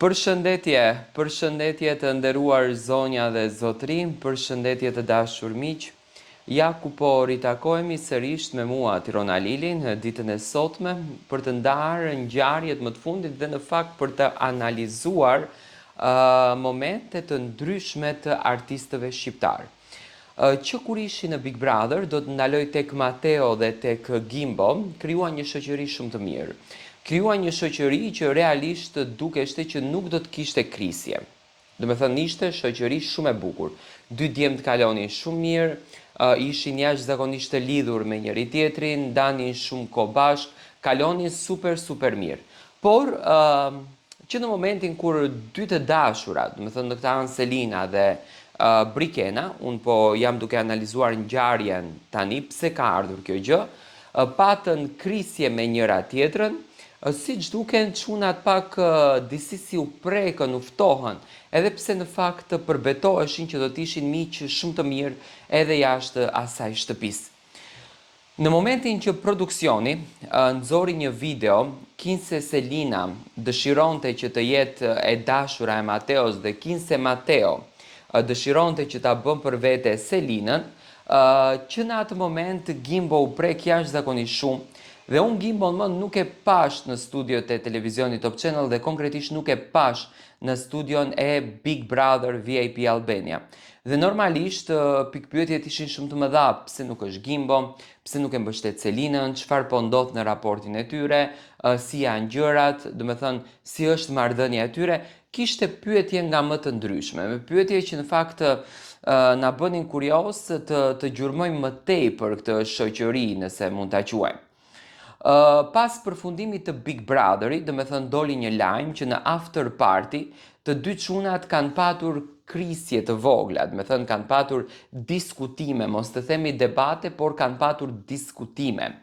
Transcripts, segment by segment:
Përshëndetje, përshëndetje të nderuar zonja dhe zotërinj, përshëndetje të dashur miq. Ja ku po ritakohemi sërisht me mua Tiron Alilin ditën e sotme për të ndarë ngjarjet më të fundit dhe në fakt për të analizuar uh, momente të ndryshme të artistëve shqiptarë. Që kur ishin në Big Brother, do të ndaloj tek Mateo dhe tek Gimbo, krijuan një shoqëri shumë të mirë. Krijuan një shoqëri që realisht dukeshte që nuk do të kishte krisje. Domethënë ishte shoqëri shumë e bukur. Dy djemtë kalonin shumë mirë, ishin jashtëzakonisht të lidhur me njëri-tjetrin, ndanin shumë kohë bashkë, kalonin super super mirë. Por, që në momentin kur dy të dashurat, domethënë në këtë anë Selina dhe Brikena, unë po jam duke analizuar ngjarjen tani, pse ka ardhur kjo gjë, patën krisje me njëra tjetrën, siç duken çunat pak disi si u prekën, u ftohën, edhe pse në fakt përbetoheshin që do të ishin miq shumë të mirë edhe jashtë asaj shtëpisë. Në momentin që produksioni nxori një video, kinse Selina dëshironte që të jetë e dashura e Mateos dhe kinse Mateo dëshironte që ta bën për vete Selinën, që në atë moment Gimbo u prek jashtëzakonisht shumë dhe unë Gimbon më nuk e pashë në studiot e televizionit Top Channel dhe konkretisht nuk e pashë në studion e Big Brother VIP Albania. Dhe normalisht pikëpyetjet ishin shumë të mëdha, pse nuk është Gimbo, pse nuk e mbështet Selinën, çfarë po ndodh në raportin e tyre, si janë gjërat, domethënë si është marrëdhënia e tyre, kishte pyetje nga më të ndryshme, me pyetje që në fakt na bënin kurioz të të gjurmojmë më tej për këtë shoqëri, nëse mund ta quajmë. Pas përfundimit të Big Brotherit, domethënë doli një lajm që në after party të dy çunat kanë patur krisje të vogla, domethënë kanë patur diskutime, mos të themi debate, por kanë patur diskutime.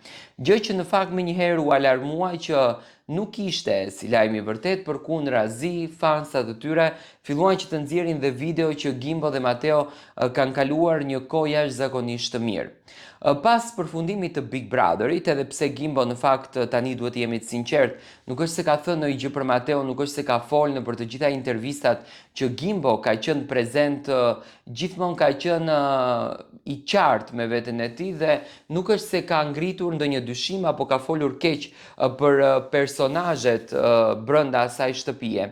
Gjë që në fakt menjëherë u alarmua që nuk ishte si lajm i vërtetë, përkundrazi, fansa të tyre filluan që të nxjerrin dhe video që Gimbo dhe Mateo kanë kaluar një kohë jashtëzakonisht të mirë. Pas përfundimit të Big Brotherit, edhe pse Gimbo në fakt tani duhet të jemi të sinqertë, nuk është se ka thënë ndonjë gjë për Mateon, nuk është se ka folë nëpër të gjitha intervistat që Gimbo ka qenë prezent, gjithmonë ka qenë i qartë me veten e tij dhe nuk është se ka ngritur ndonjë dyshim apo ka folur keq për personazhet brenda asaj shtëpie.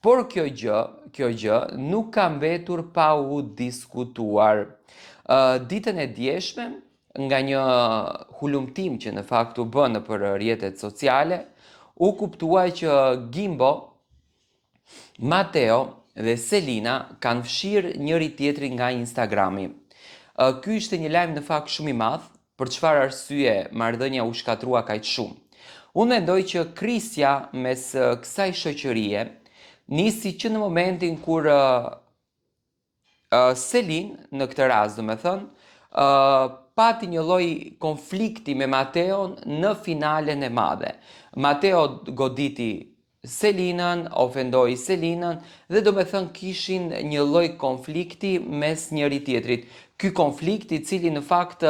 Por kjo gjë, kjo gjë nuk ka mbetur pa u diskutuar. Ditën e djeshme, nga një hulumtim që në fakt u bë nëpër rrjetet sociale, u kuptua që Gimbo, Mateo dhe Selina kanë fshirë njëri tjetrin nga Instagrami. Ky ishte një lajm në fakt shumë i madh, për çfarë arsye marrëdhënia u shkatërrua kaq shumë. Unë mendoj që krisja mes kësaj shoqërie nisi që në momentin kur Selin në këtë rast, domethënë, uh, pati një lloj konflikti me Mateon në finalen e madhe. Mateo goditi Selinën, ofendoi Selinën dhe domethënë kishin një lloj konflikti mes njëri tjetrit. Ky konflikt i cili në fakt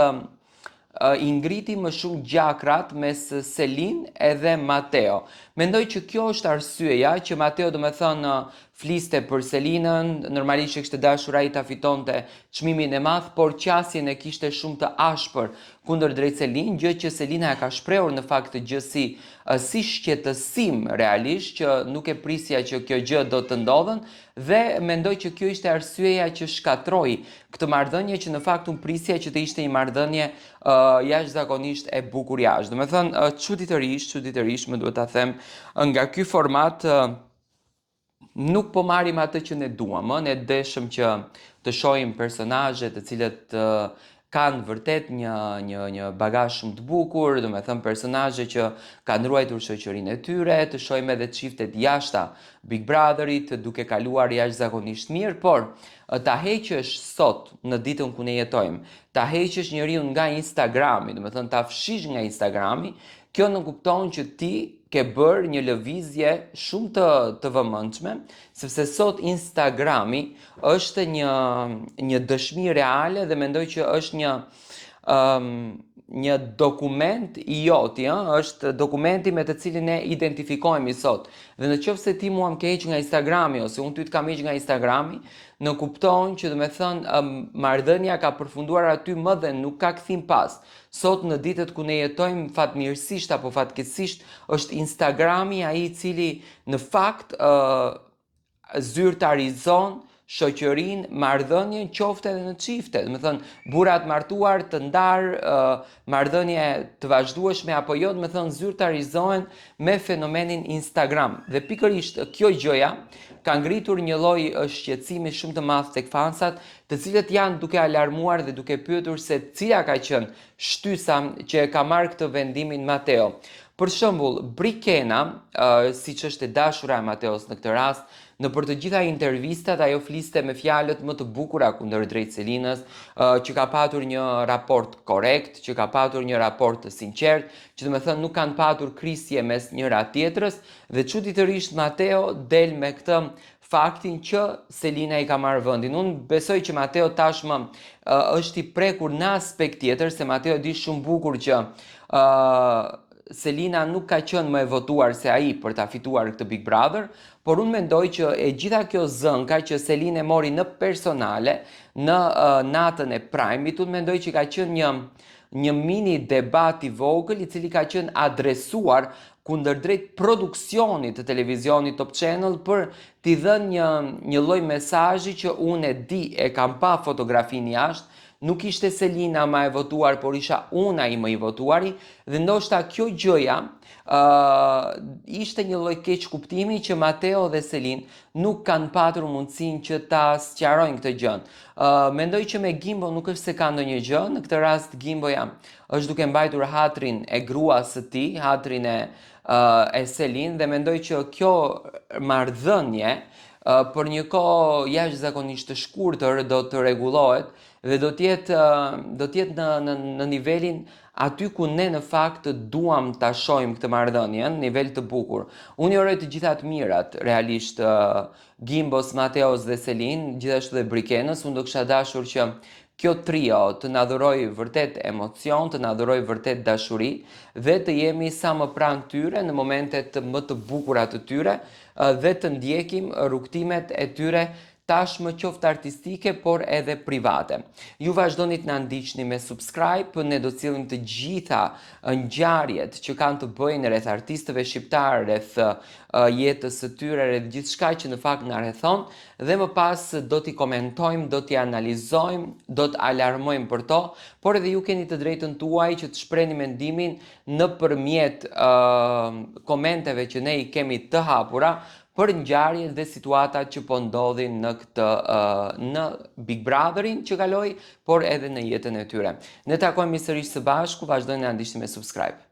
i ngriti më shumë gjakrat mes Selin edhe Mateo. Mendoj që kjo është arsyeja që Mateo domethënë fliste për Selinën, normalisht që kishte dashur ai ta fitonte çmimin e madh, por qasjen e kishte shumë të ashpër kundërdrejt Selin, gjë që Selina e ka shprehur në fakt këtë gjë si si shqetësim realisht që nuk e prisja që kjo gjë do të ndodhën dhe mendoj që kjo ishte arsyeja që shkatërroi këtë marrëdhënie që në fakt unë prisja që të ishte një marrëdhënie uh, jashtëzakonisht e bukur jashtë. Domethënë, uh, çuditërisht, çuditërisht, më duhet ta them, nga ky format uh, nuk po marrim atë që ne duam, ë, ne deshëm që të shohim personazhe të cilët uh, kanë vërtet një një një bagazh shumë të bukur, domethënë personazhe që kanë ruajtur shoqërinë e tyre, të shohim edhe çiftet jashta Big Brotherit duke kaluar jashtëzakonisht mirë, por ta heqësh sot në ditën ku ne jetojmë, ta heqësh njeriun nga Instagrami, domethënë ta fshish nga Instagrami, kjo nënkupton që ti ke bërë një lëvizje shumë të të vëmendshme, sepse sot Instagrami është një një dëshmi reale dhe mendoj që është një ëm um, një dokument i joti, ë, është dokumenti me të cilin ne identifikohemi sot. Dhe në qoftë se ti mua më ke heq nga Instagrami ose unë ty të kam heq nga Instagrami, nënkupton që domethënë marrëdhënia ka përfunduar aty më dhe nuk ka kthim pas. Sot në ditët ku ne jetojmë fatmirësisht apo fatkeqësisht është Instagrami ai i cili në fakt ë zyrtarizon shoqërinë, marrëdhënien qoftë edhe në çifte. Domethënë, burra të martuar, të ndarë, marrëdhënie të vazhdueshme apo jo, domethënë zyrtarizohen me fenomenin Instagram. Dhe pikërisht kjo gjëja ka ngritur një lloj shqetësimi shumë të madh tek fansat, të cilët janë duke alarmuar dhe duke pyetur se cila ka qenë shtysa që e ka marrë këtë vendimin Mateo. Për shembull, Brikena, siç është e dashura e Mateos në këtë rast, nëpër të gjitha intervistat ajo fliste me fjalët më të bukura kundërdrejt Selinës, që ka patur një raport korrekt, që ka patur një raport të sinqertë, që domethënë nuk kanë patur krisje mes njëra tjetrës dhe çuditërisht Mateo del me këtë faktin që Selina i ka marrë vendin. Unë besoj që Mateo tashmë është i prekur në aspekt tjetër, se Mateo e di shumë bukur që Selina nuk ka qenë më e votuar se ai për ta fituar këtë Big Brother, por unë mendoj që e gjitha kjo zënka që Selina e mori në personale në uh, natën e Prime-it, unë mendoj që ka qenë një një mini debat i vogël i cili ka qenë adresuar kundërdrejt produksionit të televizionit Top Channel për t'i dhënë një një lloj mesazhi që unë e di, e kam pa fotografinë jashtë, nuk ishte Selina ma e votuar, por isha unë ai më i votuari dhe ndoshta kjo gjëja uh, ishte një lloj keqkuptimi që Mateo dhe Selin nuk kanë patur mundësinë që ta sqarojnë këtë gjë. Uh, mendoj që me Gimbo nuk është se ka ndonjë gjë, në këtë rast Gimboja është duke mbajtur hatrin e gruas së tij, hatrin e uh, e Selin dhe mendoj që kjo marrëdhënie uh, për një kohë jashtëzakonisht të shkurtër do të rregullohet dhe do të jetë do të jetë në në në nivelin aty ku ne në fakt duam ta shohim këtë marrëdhënie, në nivel të bukur. Unë i uroj të gjitha të mirat, realisht uh, Gimbos, Mateos dhe Selin, gjithashtu dhe Brikenës, unë do kisha dashur që kjo trio të na dhurojë vërtet emocion, të na dhurojë vërtet dashuri dhe të jemi sa më pranë tyre në momentet më të bukura të tyre dhe të ndjekim rrugëtimet e tyre tashmë qoftë artistike, por edhe private. Ju vazhdoni të na ndiqni me subscribe, ne do të sjellim të gjitha ngjarjet që kanë të bëjnë rreth artistëve shqiptarë, rreth jetës së tyre, rreth gjithçka që në fakt na rrethon dhe më pas do t'i komentojmë, do t'i analizojmë, do të alarmojmë për to, por edhe ju keni të drejtën tuaj që të shprehni mendimin nëpërmjet uh, komenteve që ne i kemi të hapura për ngjarjet dhe situatat që po ndodhin në këtë uh, në Big Brotherin që kaloi, por edhe në jetën e tyre. Ne takohemi sërish së bashku, vazhdoni na ndiqni me subscribe.